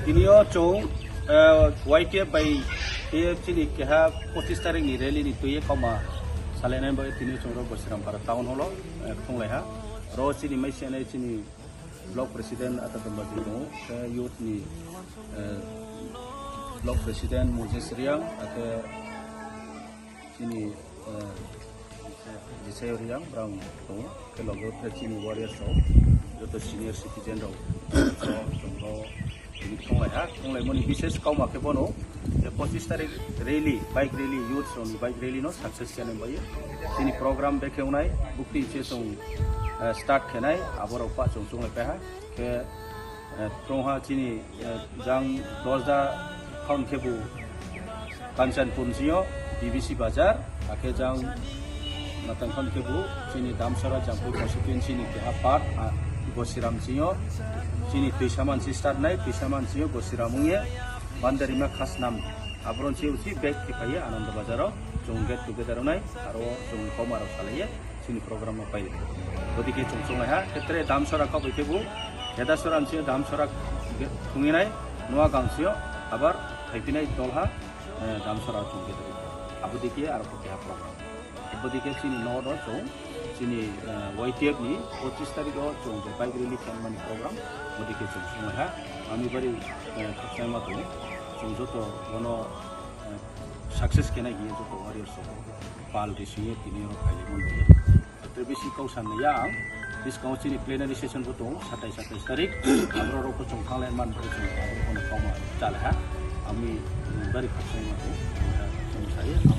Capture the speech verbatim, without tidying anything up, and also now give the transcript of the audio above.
Tinio chwng, eh, Y T F bai T F C ni keha pochis tarik ni rally ni twi kauma salainai bai tinio chwng ro Bosirampara town hall o, eh, thunglaiha. Ro chini mai se nai chini block president Atatomba Bidong, khe youth ni, eh, block president Moses Riang, akhe chini, eh, Jisai Riang, brang tongo, khe logo khe chini warriors rok, joto senior citizen rok, so, chwng ro tini thunglaiha, thunglaimani bises kauma khe bono, je pochis tarik rally, bike rally, youth rokni bike rally no success khenai bai. Tini program bekhe wngnai, bukti se chwng, eh, start khenai, aborok pa chwng chunglai paha. Khe, eh, tongha chini, eh, jang dorja khon khebu Kanchanpur sio, B B C Bazar, akhe jang matang khon khebu chini Damsara Jampui constituency ni keha part, ah, Gosiram sio, chini Twisaman si start nai, Twisaman sio Gosiram wngye, Bandarima Khasnam, abron si usi back khe phaiye Ananda Bazar o, chwng get together wngnai, aro chwng kauma rok salaiye, chini program no pailai. Bodike chwng chunglaiha, khetre Damsara kok bai khebu, Hedasora sio Damsara ge-, thunginai, Noagang sio, abar phaipinai dolha, eh, Damsara chwng get. Abodike aro keha program. Bodike chini no do chwng, chini, eh, Y T F ni pochis tarik o chwng je bike rally khenmani program, bodike chwng chunglaiha. Ami bari, eh, khakchangma tongo. Chwng joto bono, eh, success khenai hiye joto warriors rok pal risingye tini oro phailai mani. Tei bisi kok sanliya ang, bwskango chini plenary session bo tongo, satais satais tarik, aboro rok bo chwng thanglai man, bo chwng aboro kono kauma chalaiha, ami, mm, bari khakchangma tongo, chwng sayo.